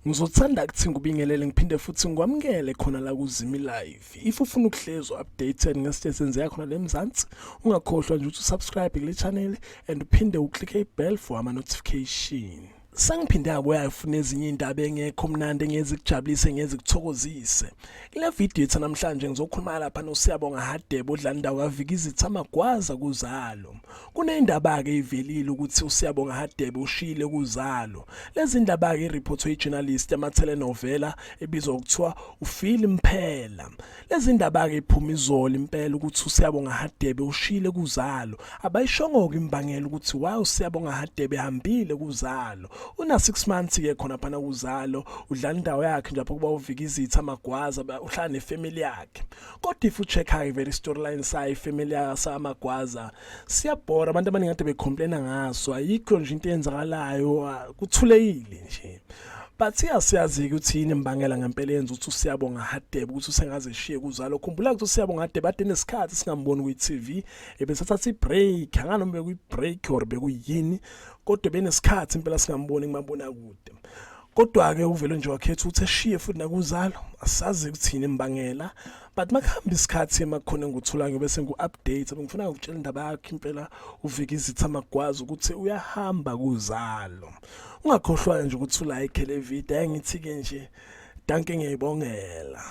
Ngizothanda ukuthi ngikubingelele ngiphinde futhi ngikwamukele khona la kuZimi Live. If ufuna ukuhlezi updated ngezinto ezenzeka khona la eMzansi, ungakhohlwa nje ukuthi usubscribe kule channel and uphinde uclicke ibell for ama notification. Sengiphinde ngabuya ngifuna ezinye indaba engekho mnandi engezikujabulise ngezikuthokozise. Kule video yethu namhlanje ngizokhuluma lapha noSiyabonga Hadebe odlala indawo kaVikizitha Magwaza kuzalo. Kunendaba-ke ivelile ukuthi uSiyabonga Hadebe ushiyile kuzalo. Lezi ndaba-ke iriphothwe i-journalist yama-telenovela ebizwa ngokuthiwa uPhil Mphela. Lezi ndaba-ke iphuma izolo impela ukuthi uSiyabonga Hadebe ushiyile kuzalo. Abayishongo-ke imbangela ukuthi why uSiyabonga Hadebe ehambile kuzalo. Una-6 months-ke khona phana kuzalo, udlala indawo yakhe nje lapho kuba uVikizitha Magwaza, uhlala nefamily yakhe. Kodwa if ucheck-ke vele i-storyline sayo ifamily yasamagwaza siyabhora, abantu abaningi kade becomplaina ngaso, ayikho nje into eyenzakalayo, kuthulekile nje. But siyazi-ke ukuthi yini imbangela ngempela yenza ukuthi uSiyabonga Hadebe ukuthi usengaze eshiye kuzalo. Khumbula ukuthi uSiyabonga Hadebe ade nesikhathi singamboni kwi-TV, ebesathatha i-break, anganoma bekuyi-break or bekuyini, kodwa benesikhathi impela singamboni kumabonakude. Kodwa-ke uvele nje wakhetha ukuthi eshiye futhi nakuzalo, asazi ukuthi yini imbangela. But makuhamba isikhathi emakhona engikutholayo ngiyobe sengiku-update. Ngifuna ukutshela indaba yakhe impela uVikizitha Magwaza ukuthi uyahamba kuzalo. Ungakhohlwa nje ukuthi ulike le video, engithi-ke nje danke ngiyayibongela.